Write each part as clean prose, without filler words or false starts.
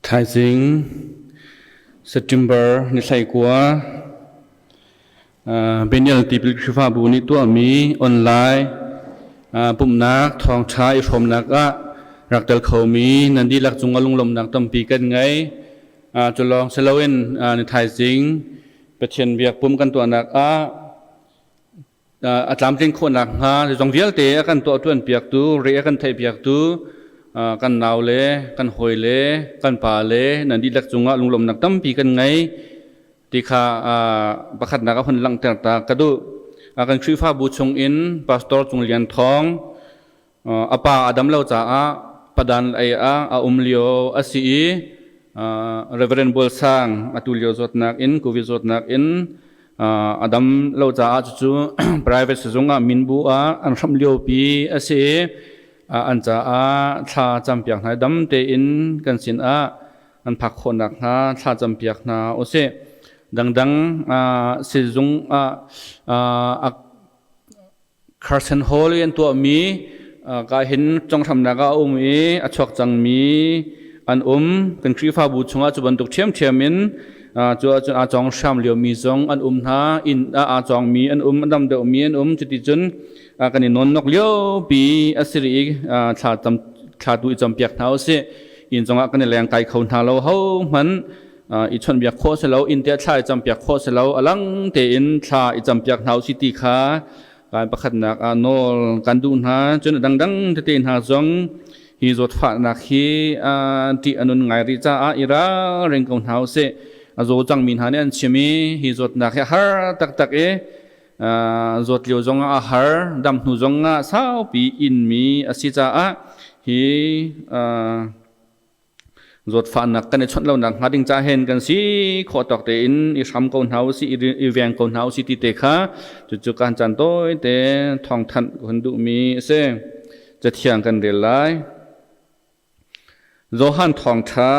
Thaizing September ni 19 Benial Tipil Khrihfabu nih tuahmi online pumhnak thawngṭha i hrawmnak ah rak tel khomi nan dihlak cung ah lunglawmhnak tampi kan ngei. Cu lawng si loin ni thaizing Pathian biak pum kan tuahnak ah a tlamtlin khawh nakhnga zeizong vialte a kan tuahṭuan piaktu, re a kan theih piaktu kan nau le kan hawi le kan pa le nan dihlak cungah lunglawmhnak tampi kan ngei ti kha pakhatnak a hun langhter ta ka duh. Kan Khrihfabu chungin Pastor Cung Lian Thawng a pa a dam lo caah padan ei ah a um lio a si i Reverend Bual Sang atu lio zawtnak in COVID zawtnak in a dam lo caah cucu private sizung ah minbu ah an hramh lio pi a si i an caah thla campiak hna dam tein kan sin ah an phak khawh nakhnga thla campiak hna usih. Dangdang sizung ah Carson Hall i an tuahmi ka hin conghramnak ah a um i a chuak cangmi an um. Kan Khrihfabu chungah cu bantuk ṭhiamṭhiam in cu ahcun aa cawng hram liomi zong an um hna. Inn ah aa cawngmi an um, a dam deuhmi an um. Cuticun kan i nawnnok liopi a si rih i thla cam thla tu i campiak hna usih. Inn zongah kan i lengkai kho hna lo hohmanh i chawnhbiak khawh si lo inn te thla i campiak khawh si lo a lang tein thla i campiak hna usih ti kha kan pakhatnak ah nawl kan duh hna. Cun a dangdang tete hna zong hi zawtfahnak hi ṭih a nun ngai rih caah i ralring ko hna usih. A zaw cangmi hna nih an chim i hi zawtnak hi a har taktak i zawt lio zong ah a har, dam hnu zong ah saupi inmi a si caah hi zawtfahnak kan i chawnh lonak hnga ding ca hen kan si khawh tawk tein i hram ko hna usih, i veng ko hna usih ti te kha cucu kan caan tawi te thawngthanh ka hun duhmi a si. Cathiang kan rel lai. Johan thawngṭha.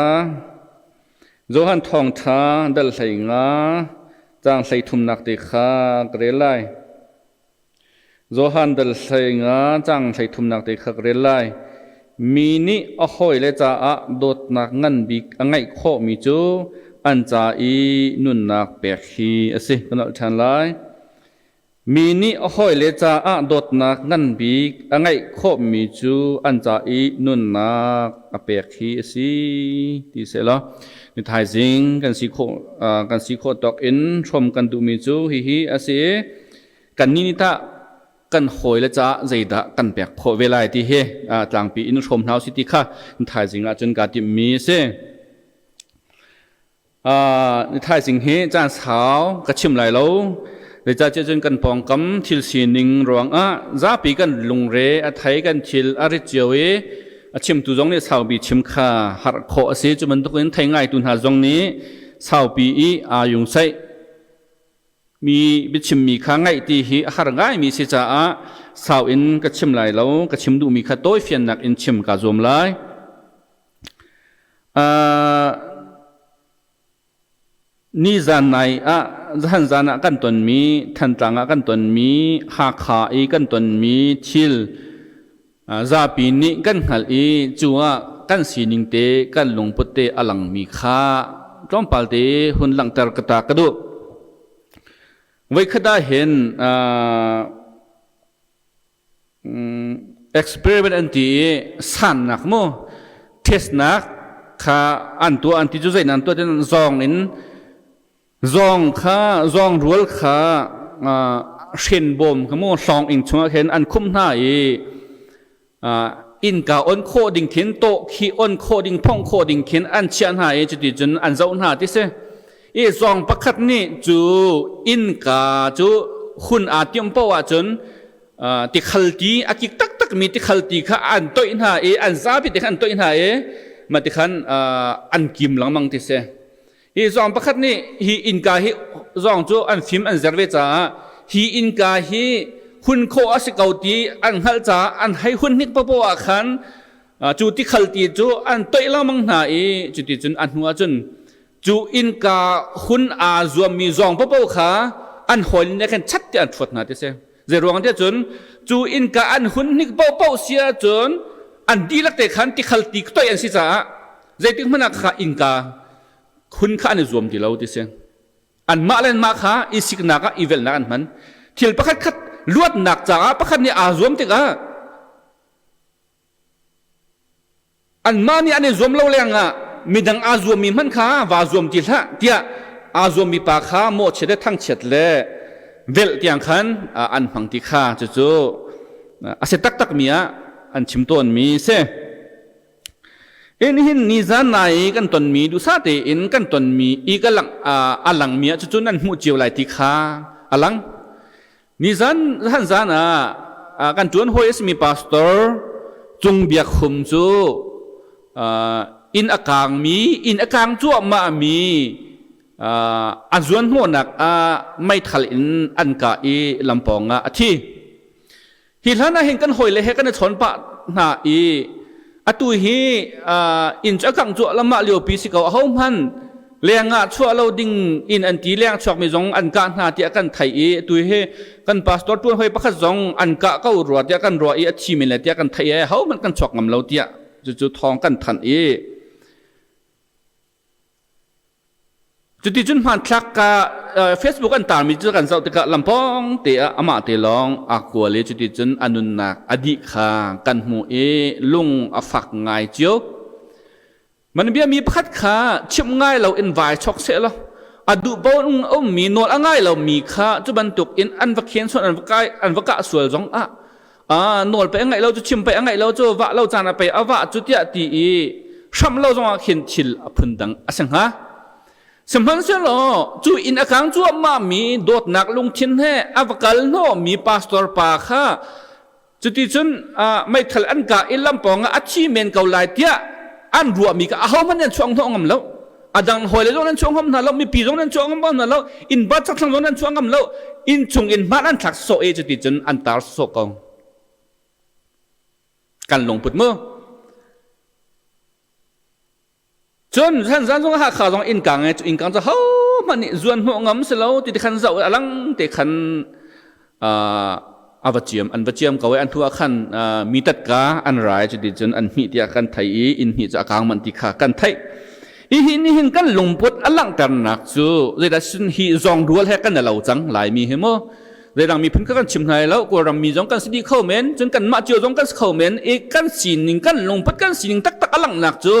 Johan thawngṭha dal 15 caang 33nak te kha ka rel lai. Johan dal 15 caang 33nak te kha ka rel lai. Mi nih a hawile caah dawtnak ngan bik a ngeih khawhmi cu an ca i nunnak pek hi a si. Ka nolh ṭhan lai. Mi nih a hawile caah dawtnak ngan bik a ngeih khawhmi cu an ca i nunnak a pek hi a si ti seh law ni thaizing kan si khawh tawk in hrawm kan duhmi cu hihi a si. Kannih nih tah kan hawile caah zeidah kan pek khawh ve lai ti hi tlangpi in hrawm hna usih ti kha thaizing ah cun kaa timhmi a si. Ni thaizing hi caan sau ka chim lai lo. Zeicahtiah cun kan pawngkam thil sining ruangah zapi kan lungre a thei, kan thil a rit cio i a chimtu zong nih saupi chim kha harh khawh a si. Cu bantukin thei ngaitu hna zong nih saupi i aa yungsaih mi biachimmi kha ngaih ti hi a har ngaimi si caah sau in ka chim lai lo. Ka chim duhmi kha tawifiannak in chim kaa zuam lai. Nizan nai ah zahan zan ah kan tonmi, Thantlang ah kan tonmi, Hakha i kan tonmi thil zapi nih kan hngalh i cu ah kan sining te kan lungput te a langmi kha tlawmpal te hun langhter ka ta ka duh. Voikhat ah hin experiment an ti i sannak mu testnak kha an tuah an ti cu zei nan tuah tin zawng in zawng kha zawng rual kha hren bawm kha mu hlawng ing chungah khin an khumh hna i innka on khawh ding khin tawh khi on khawh ding phongh khawh ding khin an chiah hna i cuti cun an zoh hna ti si. I zawng pakhat nih cu innka cu hun aa timh paoh ahcun tikhal ti a kik taktakmi tikhal ti kha an toih hna i an zapi te kha an toih hna i mah tikhan an kim lengmang ti si. Hi zawng pakhat nih hi innka hi zawng cu an fim an zer ve caah hi innka hi hun khawh a si ko ti an hngalh caah an hei hun hnik paoh ah khan cu tikhal ti cu an toih lengmang hna i cuti cun a hnu ah cun cu innka hun aa zuammi zawng paoh kha an hawi ne khan chat ti an ṭhuat hna ti si. Zei ruang tiah cun cu innka an hun hnik paohpaoh si ahcun an dihlak te khan tikhal ti toih an si caah. Zeitik hmanh ah kha innka khun kha an i zuam ti lo ti si. Anmah le anmah kha i siknak ah i velhnak an hman. Thil pakhat khat luatnak caah pakhat nih aa zuam tikah anmah nih an i zuam lo lengah midang aa zuammi hmanh kha vaa zuam ti hlah tiah aa zuammi pa kha mawhchiat le thangchiat le velh tiang khan an hmang ti kha cucu a si taktakmi ah an chim tawnmi si. In hin nizan nai kan tonmi duhsah tein kan tonmi i ka lang a langmi ah cucu nan hmuh cio lai ti kha a lang. Nizan han zan ah kan ṭuan hawi a simi pastor Cung Biak Hum cu inn a kaangmi inn a kaang cuahmahmi a zuan hnawhnak ah meithal in an kah i lampawng ah a thi. Hi hlan ah hin kan hawile he kan i chawn pah hna i atu hi inn cu a kangh cuah lamah liopi si ko ahohmanh leng ah chuah lo ding in an ti leng chuakmi zong an kah hna tiah kan theih i atu hi kan pastor tuan hoi pakhat zong an kah ko rua tiah kan ruah i a thi men le tiah kan theih i ahohmanh kan chuak ngam lo tiah cucu thawng kan thanh i Cuticun hmanthlak ka Facebook an tarmi cu kan zoh tikah lampawng te ah amah te lawng aa kual i cuticun a nunnak a dih kha kan hmuh i lung a fak ngai cio. Man bia mi pakhat kha chimh ngai lo in vai chok seh law a duh bo ummi nawl a ngai lomi kha cu bantuk in an va khen sual an va kai an va kah sual zong ah nawl pe a ngaih lo cu chim pe a ngaih lo cu vah lo caan a pe a vah cu tiah ti i hram lo zongah khin thil a phun dang a si hnga. Sihmanhsehlaw cu inn a kang cuahmah mi dawtnak lungthin he a va kal hnawhmi pastor pa kha cuticun meithal an kah i lampawng ah a thi men ko lai tiah an ruahmi kha ahohmanh an chuak hnawh ngam lo. A dang hawile zong nan chuak ngam hna lo, mipi zong nan chuak ngam hna lo, inn ba chakthlang zong nan chuak ngam lo, inn chung in hman an thlak sawh i cuticun an tar sawh ko. Kan lungput mu. Cun zan zan zong Hakha zong inn kang e cu inn kang cu ho hmanh nih zuan hnawh ngam si lo ti khan zoh alang te khan a va ciam an va ciam ko i an hnu ah khan mi tatka an rai cuti cun an hmih tiah kan theih i inn hnih cu a kang manh ti kha kan theih. Hi ni hin kan lungput a langhternak cu zeidah sin hi zawng rual he kan i lo cang Laimi hi mu zeidang miphun kha kan chim hna lo Kawlram mi zong kan si dih kho men cun kanmah cio zong kan si kho men i kan sining kan lungput kan sining taktak a langhnak cu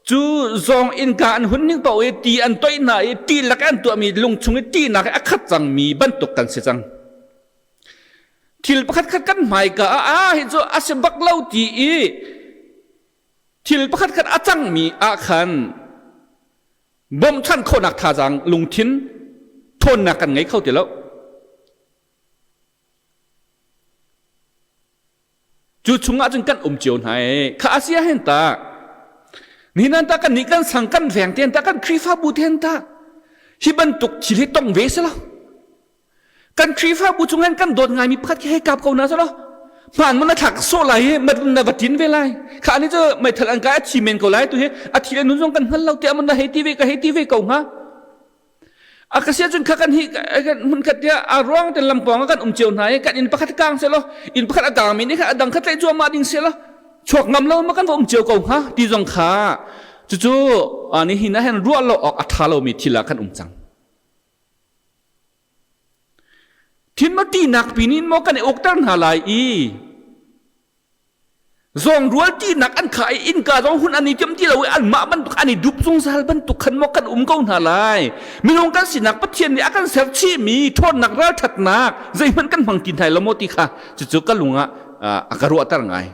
cu zawng innka an hun ning paoh i ti an toih hna i ti lak an tuahmi lungchung i tihnak a khat cangmi bantuk kan si cang. Thil pakhat khat kan hmaika ah ah hi cu a si bak lo ti i thil pakhat khat a cangmi ah khan bawmchan khawhnak thazaang lungthin ṭhawnnak kan ngei kho ti lo. Cu chungah cun kan um cio hna i kha a si ah hin ta nihin ta kan nih kan sang kan veng ten ta kan Khrihfabu ten ta hi bantuk thil hi tong ve si lo kan Khrihfabu chung hin kan dawt ngaimi pakhat khi hei kap ko na si lo hmaan mun na thlak sawh lai i na va tin ve lai kha ani cu meithal an kai a thi men ko lai tu hi a thi le nun zong kan hngal lo tiah mun na hei ti ve ka hei ti ve ko hnga A ka sia cun kha kan hi hmun khat tiah a ruang ten lampawng ah kan um cio hna i kan inn pakhat kang seh law inn pakhat a kang mi nih khan a dang kha tlaih cuahmah ding seh law chuak ngam lo ma kan va um cio ko hnga ti zong kha cucu nihin ah hin ruah lo awk a ṭha lomi thil ah kan um cang. Thin ma tinak pin in maw kan i ukter hna lai i Zawngrual tinak an khah i innka zong hun an i tim ti lo i anmah bantuk an i dup zungzal bantuk khan maw kan um ko hna lai. Minung kan sinak Pathian nih a kan ser chihmi ṭhawnnak ralṭhatnak zeihmanh kan hmang ti hna lo maw ti kha cucu ka lung ah a ka ruahter ngai.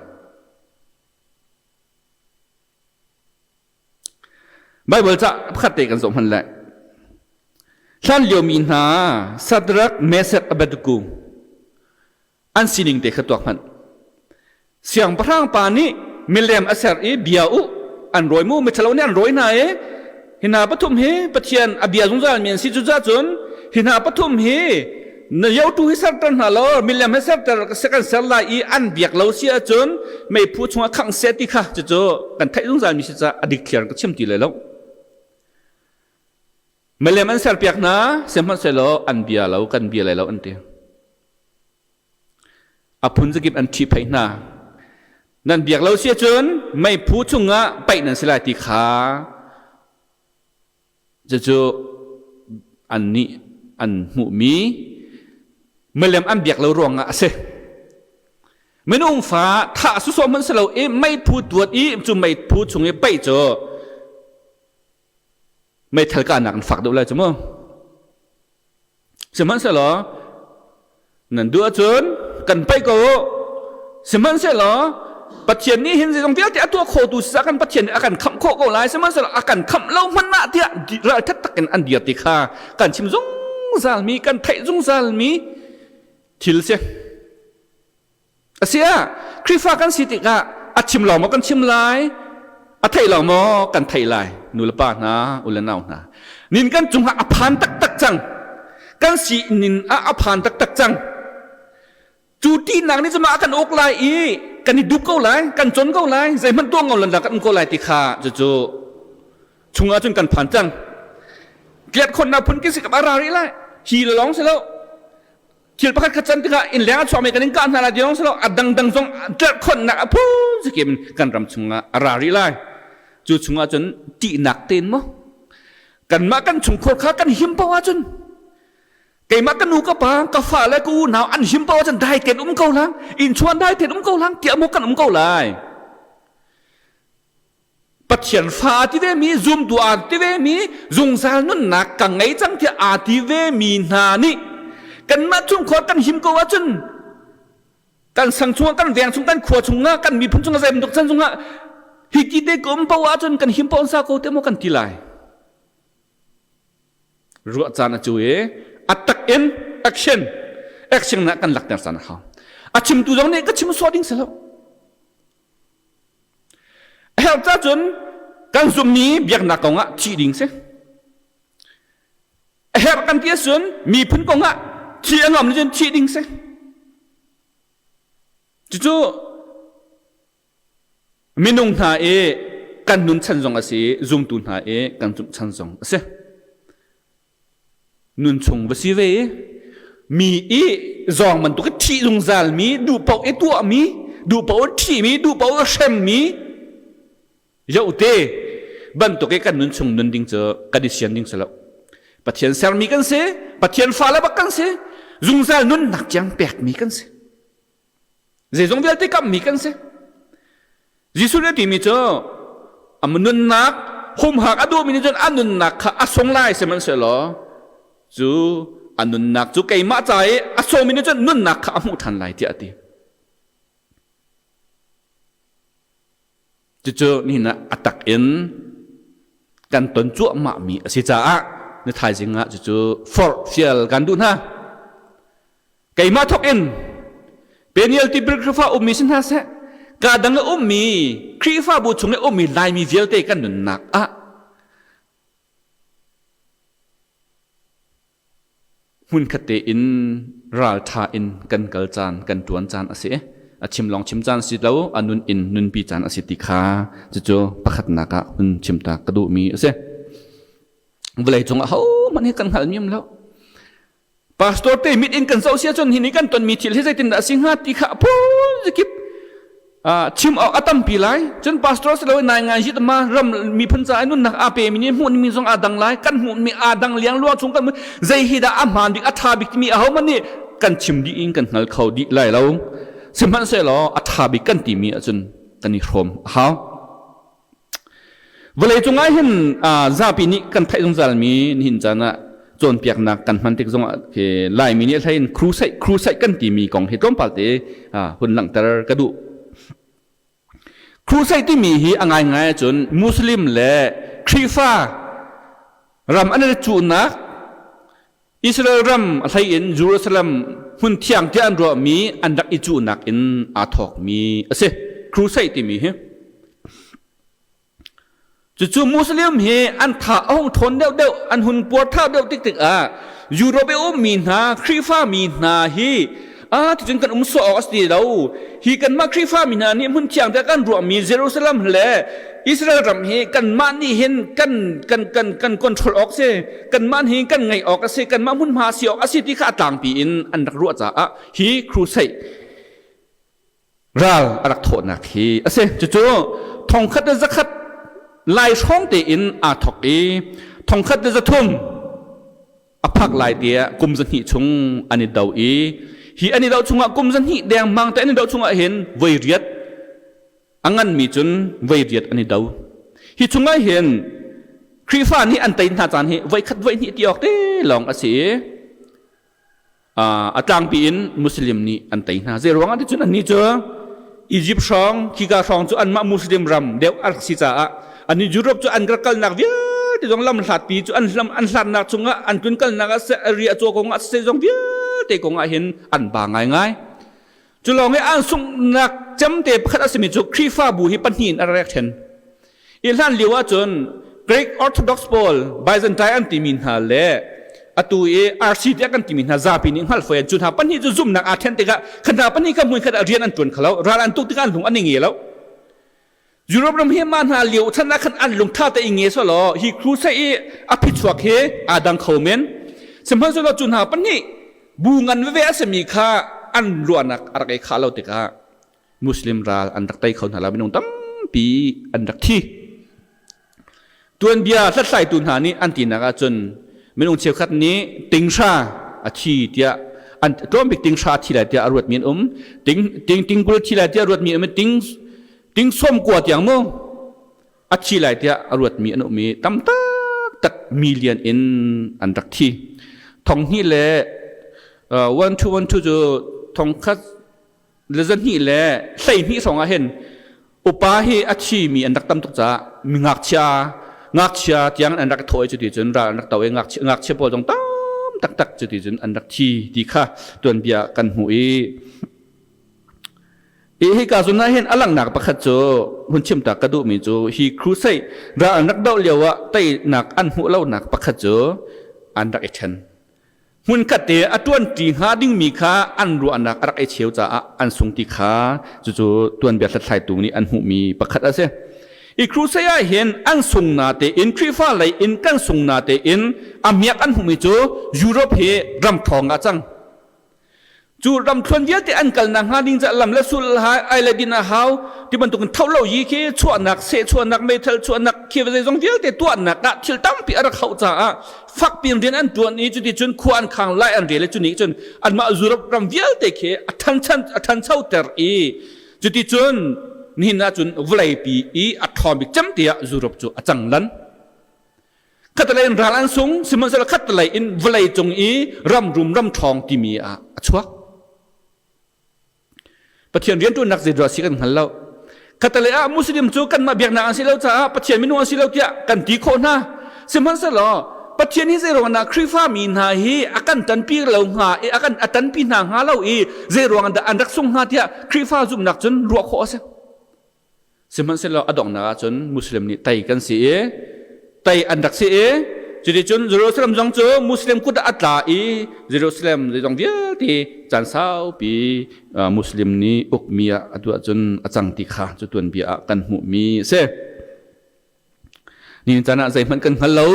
Baibal ca pakhat te kan zoh hmanh le hlan liomi hna Sadrak, Mesak, Abednego an sining te kha tuak hmanh. Siangpahrang pa nih milem a ser i bia u an rawi mu miṭhalo nih an rawi hna i hi hna pathum hi Pathian a bia zungzal mi an si cucaah cun hi hna pathum hi na yotu hi serter hna law milem hi serter kan ser lai i an biak lo si ahcun meiphu chungah khangh seh ti kha cucu kan theih zungzal mi si caah a dikthliar ka chim ti lai lo. Milem an serpiak hna sihmanhsehlaw an bia lo kan bia lai lo an ti. A phun zakip an ṭhihphaih hna. Nan biak lo si ahcun meiphu chungah paih nan si lai ti kha cucu annih an hmuhmi milem an biak lo ruangah a si. Minung fa thah sawsawh hmanh si lo i meiphu tuat i cu meiphu chung i paih cu meithal kahnak in fak deuh lai cu mu. Sihmanhsehlaw nan duh ahcun kan paih ko u. Sihmanhsehlaw Pathian nih hin zeizong vialte a tuah khotu si kan Pathian nih a kan khamh khawh ko lai. Sihmanhsehlaw a kan khamh lo hmanh ah tiah ralṭhat takin an dir ti kha kan chim zungzalmi, kan theih zungzalmi thil si. A si ah, Khrihfa kan si tikah a chim lawng maw kan chim lai, a theih lawng maw kan theih lai, nu le pa hna, u le nau hna. Nin kan cungah a phan taktak cang. Kan si nin ah a phan taktak cang. Cu ṭihnak nih cuma a kan uk lai i kan i dup ko lai, kan con ko lai, zeihmanh tuah ngau lan kan um ko lai ti kha cucu chungah cun kan phan cang. Tliat khonnak phun kin si ka ra rih lai. Hi le lawng si lo. Thil pakhat khat can tikah inn leng a chuakmi kan in kah hna lai ti zong si lo, a dangdang zong tlerhkhonhnak a phun zakim kan ram chungah a ra rih lai. Cu chungah cun ṭihnak tein maw kanmah kan chungkhur kha kan him paoh ahcun, keimah ka nu ka pa ka fa le ka unau an him paoh ahcun dai tein um ko lang, inn chuan dai tein um ko lang tiah maw kan um ko lai? Pathian fa aa ti vemi, zumtu aa ti vemi, zungzal nunnak ka ngei cang tiah aa ti vemi hna nih kanmah chungkhar kan him ko ahcun, kan sang chungah, kan veng chung, kan khua chungah, kan miphun chungah, zei bantuk chan chungah hi ti te ka um paoh ahcun kan him paoh sa ko te maw kan ti lai? Ruah caan a cu i a tak in action action na kan lakter caan a hau. A chimtu zong nih ka chim sawh ding si lo. A herh cun kan zummi biaknak kongah thih ding si. A herh kan ti ahcun miphun kongah thih a nuam cun thih ding si. Cucu minung hna i kan nun chan zong a si, zumtu hna i kan zumh chan zong a si. Nun chung va si ve i mi i zawng bantuk i thih zungzal mi, duh paoh i tuahmi, duh paoh i ṭhimi, duh paoh i hremmi yote bantuk i kan nun chung nun ding cu kan i sian ding si lo. Pathian sermi kan si, Pathian fale bak kan si, zungzal nunnak tiang pekmi kan si. Zeizong vialte kamhmi kan si. Jesuh nih a timi cu a nunnak humhak a duhmi nih cun a nunnak kha a sung lai, sihmanhsehlaw cu a nunnak cu keimah ca i a sawmi nih cun nunnak kha a hmuh ṭhan lai tiah a ti. Cucu nihin ah a tak in kan ton cuahmahmi a si caah ni thaizing ah cucu forh fial kan duh hna. Keimah thawk in Peniel tipil Khrihfa ummi si hna seh, ka dang i ummi Khrihfabu chung i ummi Laimi vialte kan nunnak ah hmunkhat tein ralṭha in kan kal caan, kan ṭuan caan a si. A chim lawng chim caan si lo, a nun in nunpi caan a si ti kha cucu pakhatnak ah hun chim ta ka duhmi a si. Vawlei cungah hohmanh hi kan hngalmi um lo. Pastor te mit in kan zoh si ahcun hi ni kan tonmi thil hi zeitindah a si hnga ti kha phun zakip chim awk a tampi lai. Cun pastor si lo nai ngai hi ma ram miphun ca nunnak aa pe mi nih hmuh mi zong aa dang lai, kan hmuh mi aa dang liang luang chung kan zei hi dah a hmaan bik, a ṭha bik timi aho hmanh nih kan chim dih in kan hngal kho dih lai lo. Sihmanhsehlaw a ṭha bik kan timi ahcun kan i hrawm a hau. Vawleicung ah hin zapi nih kan theih zungzalmi nihin caan ah cawnpiaknak kan hman tik zongah khi Laimi nih hlei in crusade crusade kan timi kong hi tlawmpal te hun langhter ka duh. Crusade timi hi a ngaingai ahcun Muslim le Khrihfa ram an i cuhnak, Israel ram a hlei in Jerusalem hmun thiang tiah an ruahmi an rak i cuhnak in aa thawkmi a si. Crusade timi hi. Cucu Muslim hi an tha a hung ṭhawn deuhdeuh, an hun puar thau deuh tik tikah Europe i ummi hna, Khrihfa mi hna hi ah ticun kan um sawh awk a si ti lo. Hi kanmah Khrihfa mi hna nih hmun thiang tiah kan ruahmi Jerusalem le Israel ram hi kanmah nih hin kan kan kan kan control awk si, kanmah hi kan ngeih awk a si, kanmah hmunhma si awk a si ti kha a tlangpi in an rak ruah caah hi crusade Ral a rak thawhnak hi a si. Cucu thongkhat le zakhat lai hrawng tein aa thawk i 1300 a phak lai tiah kum 200 chung an i do i hi an i do chungah kum 200 dengmang te an i do chungah hin voi riat a nganmi cun voi riat an i do. Hi chungah hin Khrihfa nih an tei hna caan hi voi khat voi hnih ti awk te lawng a si i a tlangpi in Muslim nih an tei hna. Zei ruangah ti cun annih cu Egypt hrawng, khika hrawng cu anmah Muslim ram deuh a rak si caah annih Europe cu an rak kalnak vialte zong lam hlatpi cu an lam an hlatnak chungah an tlun kalnak ah seh ri a caw kong ah seh zong vialte kong ah hin an ba ngaingai. Cu lawng i an sunghnak cemte pakhat a simi cu Khrihfabu hi pahnih in a rak ṭhen. I hlan lio ahcun Greek Orthodox pawl Byzantine an timi hna le atu i RC tiah kan timi hna zapi nih hngalh fawi cu hna pahnih cu zumhnak aa ṭhen tikah kha hna pahnih kha hmunkhat ah rian an ṭuan kho lo ral an tuk tikah an lung an i nge lo. Europe ram hi mah hna lio chan ah khan an lungtha te i nge selaw hi crusade i a phichuak hi aa dang kho men. Sihmanhsehlaw cu hna pahnih bu ngan veve a simi kha an ruahnak a rak i khah lo tikah Muslim ral an rak tei kho hna lo minung tampi an rak thi. Tuanbia hlathlaitu hna nih an tinak ahcun minung cheukhat nih tinghra a thi tiah an tlawmbik tinghra a thi lai tiah a ruatmi an um ting ting tingkul thi lai tiah a ruatmi an um ting ting sawmkua tiang mu a thi lai tiah a ruatmi an um i tam taktak million in an rak thi thong hnih le 1212 cu thong khat le zahnih le 12 hrawng ah hin upa hi a thimi an rak tam tuk caah mi ngakchia ngakchia tiang an rak thaw i cuti cun ral an rak to i ngakchia ngakchia pawl zong tam taktak cuti cun an rak thi ti kha tuanbia kan hmuh i i hika zun ah hin a langhnak pakhat cu hun chim ta ka duhmi cu hi crusade ral an rak doh lio ah teinak an hmuh lonak pakhat cu an rak i ṭhen Hmunkhat te a ṭuanṭi hnga dingmi kha an ruahnak a rak i cheu caah an sung ti kha cucu tuanbia hlathlaitu nih an hmuhmi pakhat a si. I crusade ah hin an sung natein Khrihfa lei in kan sung natein a miak an hmuhmi cu Europe hi ram ṭhawng ah cang. Cu ramthluan vialte an kalnak hnga ding caah lam le sul hai ai le din a hau ti bantukin tho lo yi khi chuahnak seh chuahnak meithal chuahnak khi zeizong vialte tuahnak ah thil tampi a rak hauh caah fakpi in rian an tuan i cuti cun khua an khang lai an rel i cunih cun anmah Europe ram vialte khi a thanchan a thanchoter i cuti cun nihin ah cun vawleipi i a ṭhawng bik cem tiah Europe cu a cang lan. Khatalei in ral an sung sihmanhsehlaw khatalei in vawlei cung i ram rum ram ṭhawng timi ah a chuak. Pathian rianṭuannak zeidah si kan hngal lo. Khatalei ah Muslim cu kanmah biaknak an si lo caah Pathian minung an si lo tiah kan ti khawh hna. Sihmanhsehlaw Pathian hi zeiruang dah Khrihfa mi hna hi a kan ṭanpi lo hnga i a kan a ṭanpi hna hnga lo i zeiruang dah an rak sung hnga tiah Khrihfa zumhnak cun ruah khawh a si. Sihmanhsehlaw a donghnak ah cun Muslim nih tei kan si i tei an rak si i cuticun Jerusalem zong cu Muslim kut ah a tla i Jerusalem zeizong vialte caan saupi Muslim nih ukmi ah atu ahcun a cang ti kha cu tuanbia ah kan hmuhmi a si. Nihin caan ah zeihmanh kan hngal lo.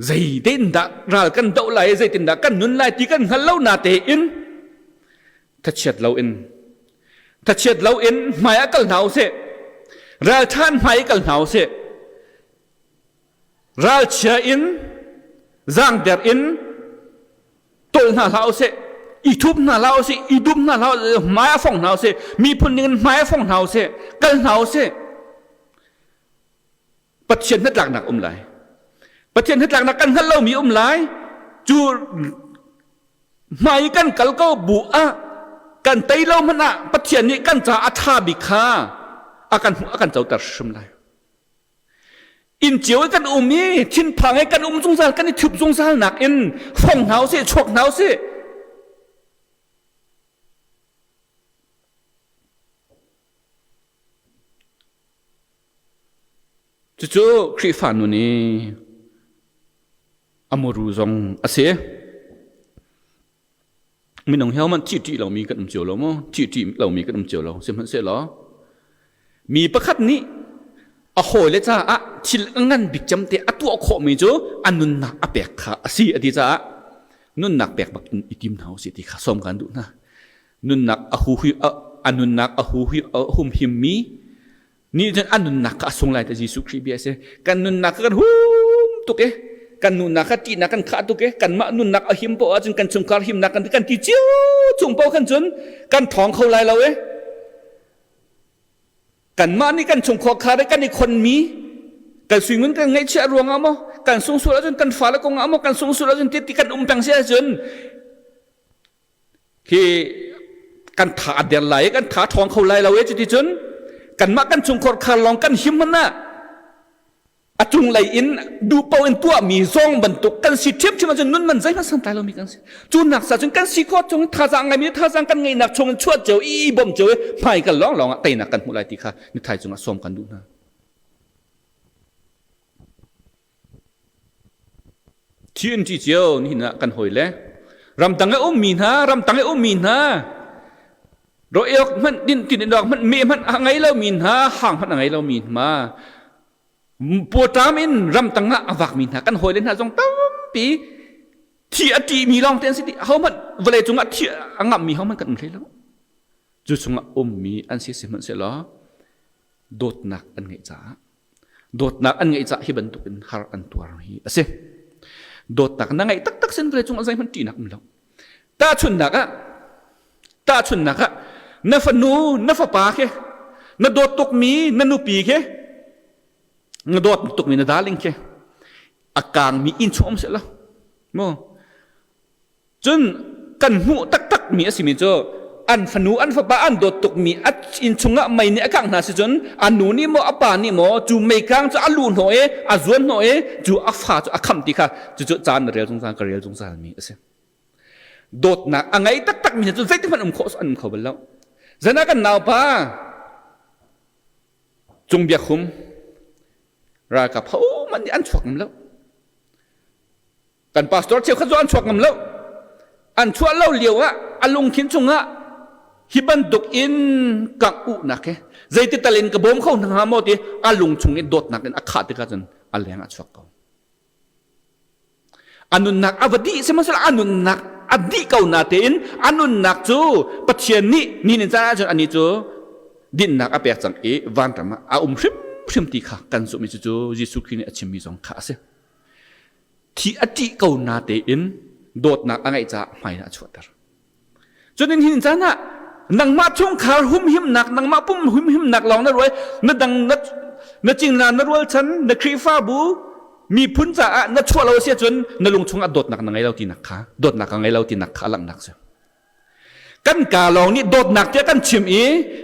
Zeitin dah ral kan doh lai, zeitin dah kan nun lai ti kan hngal lo na tein thachiat loin thachiat loin hmai ah kal hna usih ralṭhan hmai i kal hna usih ralchia in zaangder in tol hna hlah usih i thup hna hlah usih i dup hna hlah usih hmai ah fong hna usih miphun ning in hmai ah fong hna usih kal hna usih Pathian hnatlaknak um lai Pathian hnatlaknak kan hngalh lomi um lai cu hmai kan kal ko bu ah kan tei lo hmanh ah Pathian nih kan ca a ṭha bik kha a kan hmuh a kan coter hrim lai inn cio i kan um i thinphang i kan um zungzal kan i thup zungzal nak in fong hna usih chuak hna usih Cucu Khrihfa nun i a muru zong a si. Minung hi hohmanh thih ṭih lomi kan um cio lo maw? Thih ṭih lomi kan um cio lo. Sihmanhsehlaw mi pakhat nih a hawile caah thil a ngan bik cem te a tuah khawhmi cu a nunnak a pek kha a si a ti caah nunnak pek bak in i tim hna usih ti kha sawm kan duh hna. Nunnak a hu a a nunnak a humhimmi nih cun a nunnak kha a sung lai ti Jesuh Khrih bia a si. Kan nunnak kha kan hum tuk i kan nunnak kha ṭihnak kan khah tuk i kanmah nunnak a him poah ahcun kan chungkhar himnak kan kan ti cio chung paoh khan cun kan ṭhawng kho lai lo i kanmah nih kan chungkhar khar i kan i khonmi kan suingun kan ngaihchiah ruangah maw kan sungsual ahcun kan fale kongah maw kan sungsual ahcun ti kan um peng si ahcun Hi kan tha a der lai i kan tha ṭhawng kho lai lo e cuticun kanmah kan chungkhar khar lawng kan him hmanh ah a cunglei in duh paoh in tuahmi zawng bantuk kan si ṭhiamṭhiam ahcun nun man zeihmanh santlai lomi kan si. Cu nak sa cun kan si khawh chung thazaang ngaimi thazaang kan ngeihnak chung in chuah cio i bawm cio i hmai kan lawng lawng ah teinak kan hmuh lai ti kha nithai cungah sawm kan duh hna. TNT cio nihin ah kan hawi le ramdang i ummi hna ramtang i ummi hna roiok hmanh din tin in hmanh me hmanh a ngei lomi hna hang hmanh a ngei lomi hna pawṭam in ramtang ah a vakmi hna kan hawi le hna zong tampi thi a ṭihmi lawng te an si dih ho hmanh vawlei cungah thi a ngammi ho hmanh kan um hlei lo cu chungah ummi an si sihmanhsehlaw dawtnak an ngeih caah Dawtnak an ngeih caah hi bantuk in har an tuar hi a si. Dawtnak na ngeih taktak sin vawlei cungah zeihmanh ṭihnak um lo. Tahchunhnak ah tahchunhnak ah na fanu na fapa khi na dawt tukmi na nupi khi na dawt tukmi na darling khi a kaangmi inn chung um seh law mu Cun kan hmuh taktakmi a simi cu an fanu an fapa an dawt tukmi a inn chungah mei nih a kangh hna si cun a nu nih maw a pa nih maw cu meikang cu a luh hnawh i a zuan hnawh i cu a fa cu a khamh ti kha cucu caan na rel zungzal ka rel zungzal mi a si. Dawtnak a ngei taktakmi cu zeitihmanh um khawh an um kho bal lo. Zan ah kan naupa Cung Biak Hum ralkap hohmanh nih an chuak ngam lo. Kan pastor cheukhat cu an chuak ngam lo. An chuah lo lio ah a lungthin chungah hi bantuk in kangh uhnak he zeiti tal in ka bawm kho hna hnga maw ti a lung chung i dawtnak in a khah tikah cun a leng ah chuak ko. A nunnak a va dih sihmanhsehlaw a nunnak a dih ko na tein a nunnak cu Pathian nih ni nin caan ahcun anih cu dinnak a pek cang i vanram ah a um hrimhrim ti kha kan zumh i cucu Jesuh Khrih nih a chimmi zong kha a si. Thi a ṭih ko na tein dawtnak a ngeih caah hmai ah a chuahter. Cun in hin caan ah nangmah chungkhar humhimnak nangmah pum humhimnak lawng na ruai na dang na na cingla na rualchan na Khrihfabu miphun caah na chuah lo si ahcun na lung chungah dawtnak na ngei lo tinak kha dawtnak ka ngei lo tinak kha a langhnak si. Kan kaa lawng nih dawtnak tiah kan chim i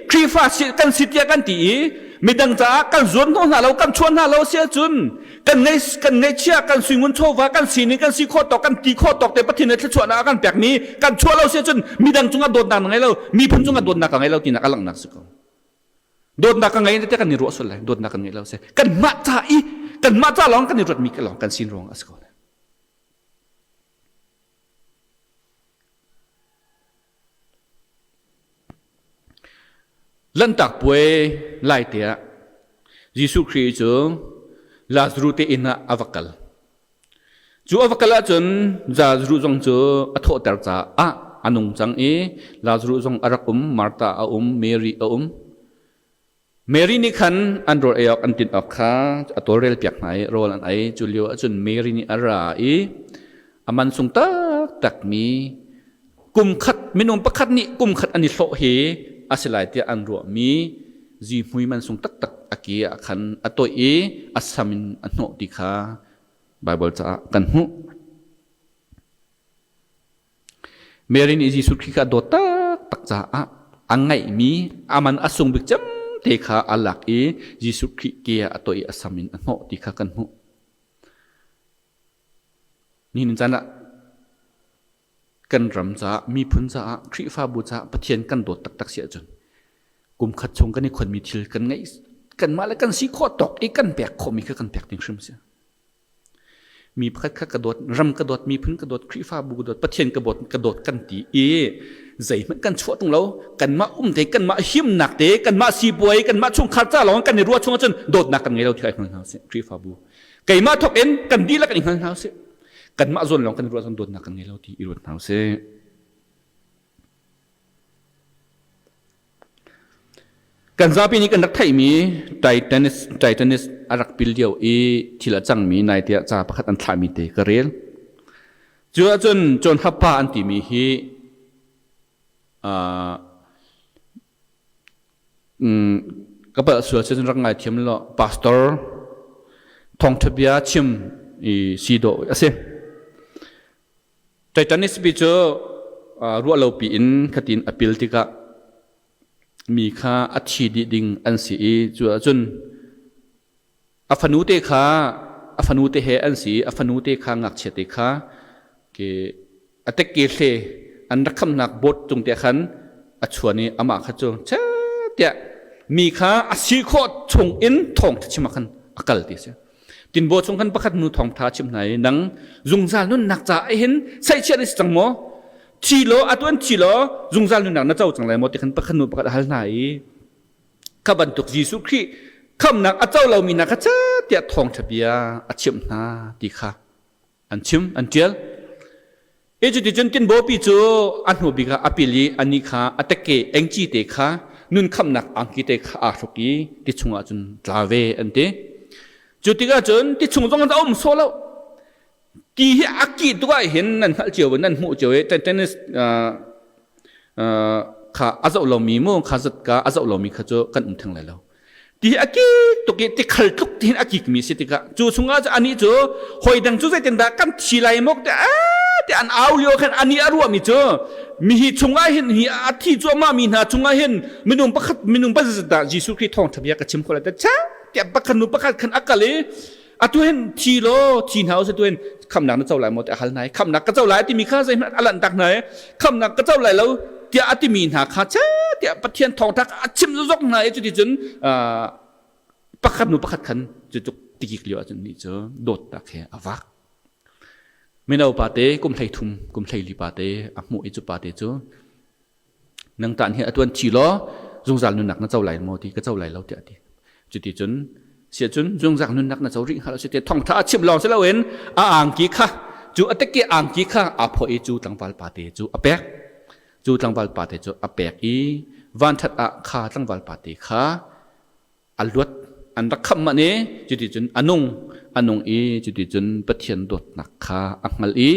Khrihfa kan si tiah kan ti i midang caah kan zuan hnawh hna lo kan chuah hna lo si ahcun kan ngei kan ngeihchia kan suingun chawva kan sining kan si khawh tawk kan ti khawh tawk te Pathian nih thluachuahnak a kan pekmi kan chuah lo si ahcun midang cungah dawtnak na ngei lo miphun cungah dawtnak ka ngei lo tinak a langhnak si ko. Dawtnak ka ngei te kan i ruah sual lai dawtnak kan ngei lo si kan mah ca i kan mah ca lawng kan i ruatmi lawng kan sin ruang a si ko. Lanhtak puai laite ah Jesuh Khrih cu Lazarus te inn ah a va kal. Cu a va kal ahcun Lazarus zong cu a thawhter caah a nung cang i Lazarus zong a rak um, Martha a um, Mary a um. Mary nih khan an rawl ei awk an tinh awk kha a tawlrel piak hna i rawl an ei. Cu lio ahcun Mary nih a ra i a man sung taktakmi kum khat minung pakhat nih kum khat an i hlawh hi a si lai tiah an ruahmi zihmui man sung taktak a ke ah khan a toih i a sam in a hnawh ti kha Baibal caah kan hmuh. Mary nih Jesuh Khrih kha a dawt taktak caah a ngeihmi a man a sung bik cem te kha a lak i Jesuh Khrih ke ah a toih i a sam in a hnawh ti kha kan hmuh. Nihin caan ah kan ram caah, miphun caah, Khrihfabu caah Pathian kan dawt taktak si ahcun kum khat chung kan i khonmi thil kan ngeih kanmah le kan si khawh tawk i kan pek khawhmi kha kan pek ding hrim si. Mi pakhat kha ka dawt, ram ka dawt, miphun ka dawt, Khrihfabu ka dawt, Pathian ka dawt, ka dawt kan ti i zeihmanh kan chuah tung lo. Kanmah um te, kanmah himnak te, kanmah sipuai, kanmah chungkhar ca lawng kan i ruah chung ahcun dawtnak kan ngei lo ti kai hngal hna usih Khrihfabu. Keimah thawk in kan dihlak in i hngal hna usih. Kanmah zawn lawng kan i ruah cun dawtnak kan ngei lo ti i ruat hna usih. Kan zapi nih kan rak theihmi Titanic Titanic a rak pil lio i thil a cangmi nai tiah ca pakhat an thlahmi te ka rel. Cu ahcun John Happa an timi hi ka palh sual si cun rak ngaithiam law pastor thawngṭha bia chim i si dawh a si. Titanic pi cu ruah lo piin khatin a pil tikah mi kha a thi dih ding an si i cu ahcun a fanu te kha a fanu te he an si i a fanu te kha ngakchia te kha ke a tekke hle an rak khamnak boat cung te khan a chuan i amah kha cu che tiah mi kha a si khawh chung in thawng chim ah khan a kal ti si tinbaw chung khan pakhat nu thawngtha chim hna i nang zungzal nunnak ca hin saihchiah na si cang maw thi law atuan thi law zungzal nunnak na co cang lai maw ti khan pakhat nu pakhat a hal hna i kha bantuk Jesuh Khrih khamnak a co lomi hna kha ca tiah thawngtha bia a chimh hna ti kha an chim an ṭial. I cuticun tinbawpi cu a hnu bik ah a pil i anih kha a tekke engci te kha nun khamnak angki te kha aa hruk i ti chungah cun tla ve an ti. Cu tikah cun ti chung zong a um sawh lo. Ti hi a kih tuk ah hin nan hngalh cio nan hmuh cio i tennis kha a zoh lomi mu kha zat ka a zoh lomi kha cu kan um theng lai lo. Ti hi a kik tuk i tikhal tluk ti hin a kikmi si tikah cu chungah cu anih cu hawi dang cu zeitindah kan thi lai mok te te an au lio khan anih a ruahmi cu mihi chungah hin hi a thi cuahmah mi hna chungah hin minung pakhat minung pazat dah Jesuh Khrih thawngtha bia ka chim kho lai te cha tiah pakhat nu pakhat khan a kal i atu hin thi law thi hna usih tu hin khamnak na co lai maw tiah a hal hna i khamnak ka co lai timi kha zeihmanh a lanh tak hna i khamnak ka co lai lo tiah a timi hna kha che tiah Pathian thawngtha a chim zok hna i cuticun pakhat nu pakhat khan cutuk tikik lio ahcun nih cu dawtnak he a vak mino pate kum 13 kum 14 pate a hmuh i cu pate cu nang tan hi atuan thi law zungzal nunnak na co lai maw ti ka co lai lo tiah ti cuti cun sia cun zungzal nunnak na co rih hnga lo si te thongtha a chim lawng si loin a angki kha cu a teke angki kha aa pho i cu tlangval pa te cu a pek cu tlangval pa te cu a pek i vanthat ah kha tlangval pa te kha a luat an rak khamh mah ne cuti cun a nung a nung i cuti cun Pathian dawtnak kha a hngal i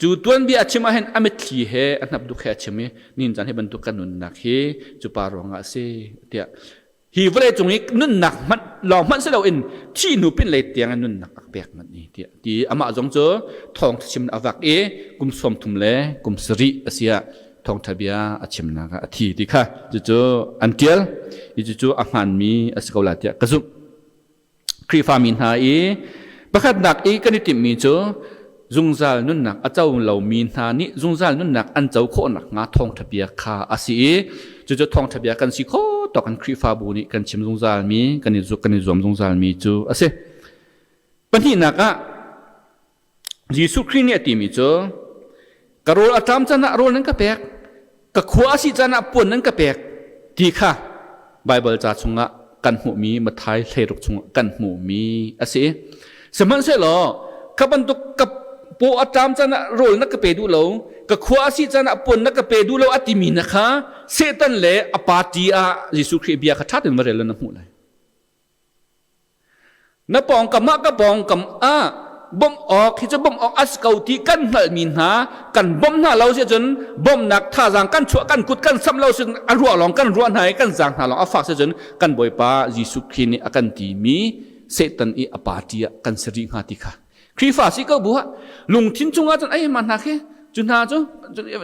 Cu tuanbia a chim ahhin a mitthli he a hnapduk he a chim i nihin caan hi bantuk kan nunnak hi cu pa ruangah a si tiah hi vawlei cung i nunnak hmanh lawng hmanh si loin thih hnu pin lei tiang in nunnak a pek manh ni tiah ti amah zong cu thawngtha chim a vak i kum 30 le kum sarih a si ah thawngtha bia a chimnak ah a thi ti kha cucu an tial i cucu a hmaanmi a si ko lai tiah ka zumh. Khrihfami hna i pakhatnak i kan i timhmi cu zungzal nunnak a co lomi hna nih zungzal nunnak an co khawh nakhnga thawngṭha bia kha a si i cucu thawngṭha bia kan si kho tawk kan Khrihfabu nih kan chim zungzalmi kan i kan i zuam zungzalmi cu a si. Pahnihnak ah Jesuh Khrih nih a timi cu ka rawl a ṭam can ah rawl nan ka pek ka khua a si caan ah puan nan ka pek ti kha Baibal ca chungah kan hmuhmi Matthai 16 chungah kan hmuhmi a si. Sihmanhsehlaw kha bantuk ka paw a ṭam caan ah rawl na ka pe duh lo ka khua a si caan ah puan na ka pe duh lo a timi na kha Satan le a party ah Jesuh Khrih bia kha ṭha tein va rel na hmuh lai. Na pawngkam ah ka pawngkam ah bawmh awk hi cu bawmh awk a si ko ti kan hngalhmi hna kan bawmh hna lo si cun bawmhnak thazaang kan chuah kan kut kan samh lo si a ruah lawng kan ruah hna i kan zaang hna lawng a fak si cun kan Bawipa Jesuh Khrih nih a kan timi Satan i a party ah kan si rih hnga ti kha Khrihfa si ko bu ah lungthin chungah cun ai ma hna khi cu hna cu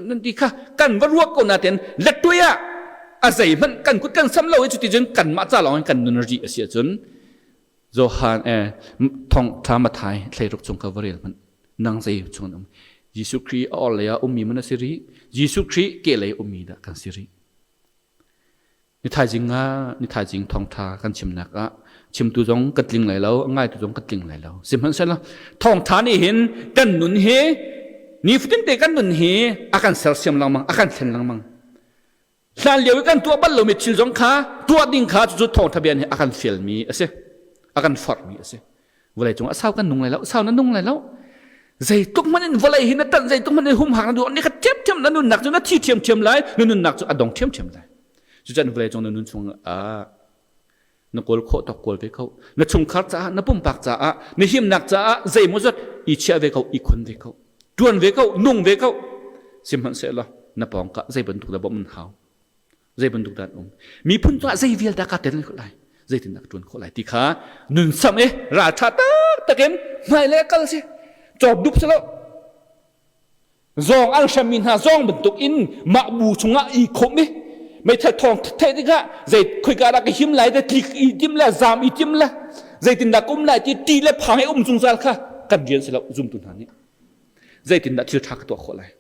nan ti kha kan va ruak ko na ten lettuai ah a zeihmanh kan kut kan sam lo i cuti cun kanmah ca lawng in kan nun ri a si ahcun Johan e thong tha mathai thleiruk chung ka va rel hmanh nang zei chung um Jesuh Khrih a or lei ah ummi man a si rih Jesuh Khrih ke lei ummi dah kan si rih Ni thaizing ah ni thaizing thawngṭha kan chimnak ah chimtu zong kan tling lai lo, a ngaitu zong kan tling lai lo. Sihmanhsehlaw thawngṭha nih hin kan nun hi nifatin te kan nun hi a kan sersiam lengmang, a kan thlen lengmang. Hlan lio i kan tuah bal lomi thil zong kha tuah ding kha cucu thawngṭha bia nih a kan fialmi a si, a kan forhmi a si. Vawlei cung a sau kan nung lai lo, sau na nung lai lo. Zeitluk hmanh in vawlei hi na tanh, zeitluk hmanh in humhak na duh, ni khat ṭhiamṭhiam na nunnak cu na thi ṭhiamṭhiam lai, na nunnak cu a dong ṭhiamṭhiam lai. Cucan vawlei cung na nun chung ah na kawl khawh tawk kawl ve ko. Na chungkhar caah, na pumpak caah, na himnak caah zeimaw zat i chiah ve ko, i khon ve ko. Tuan ve ko, nung ve ko. Sihmanhsehlaw na pawngkah zei bantuk dah bawmh an hau? Zei bantuk dah an um? Miphun cungah zei vial dah kaa tel khawh lai? Zeitin dah ka ṭuan khawh lai ti kha nun sam i ralṭha taktak in hmailei kal si. Cawk dup si lo. Zawng an hremmi hna zawng bantuk in mah bu chungah i khawmh i meithal thawng theih tikah zei khoika dah ka him lai te tlik i tim le zam i tim le zeitindah ka um lai ti ti le phang i um zungzal kha kan rian si lo zumtu hna nih zeitindah thil ṭha ka tuah khawh lai,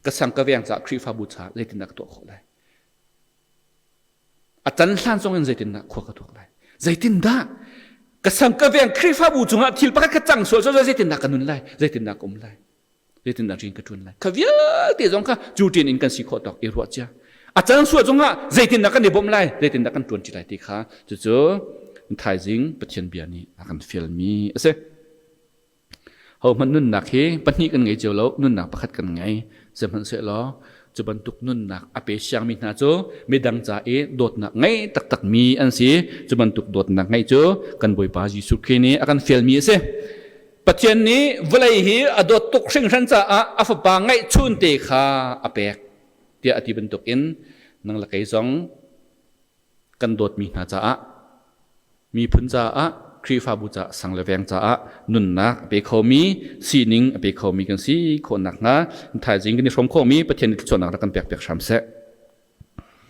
ka sang ka veng caah, Khrihfabu caah zeitindah ka tuah khawh lai, a can hlan zong in zeitindah khua ka tuak lai, zeitindah ka sang ka veng Khrihfabu cungah thil pakhat kha cang sual sual, zeitindah ka nun lai, zeitindah ka um lai, zeitindah rian ka ṭuan lai, kha vialte zong kha cu ṭin in kan si khawh tawk i ruah cia, a can sual zongah zeitindah kan i bawmh lai, zeitindah kan ṭuan ṭi lai ti kha, cucu thaizing Pathian bia nih a kan fialmi a si. Hohmanh nunnak hi pahnih kan ngei cio lo, nunnak pakhat kan ngei. Sihmanhsehlaw cu bantuk nunnak a pe siangmi hna cu midang ca i dawtnak ngei taktakmi an si. Cu bantuk dawtnak ngeih cu kan Bawipa Jesuh Khrih nih a kan fialmi a si. Pathian nih vawlei hi a dawt tuk hringhran caah a fapa ngeihchun te kha a pek tiah a ti bantukin nang le kei zong kan dawtmi hna caah, miphun caah, Khrihfabu caah, sang le veng caah nunnak a pe khomi, sining a pe khomi kan si khawh nakhnga thaizing kan i hrawm khawhmi Pathian nih thluachuahnak rak kan pek piak hram seh.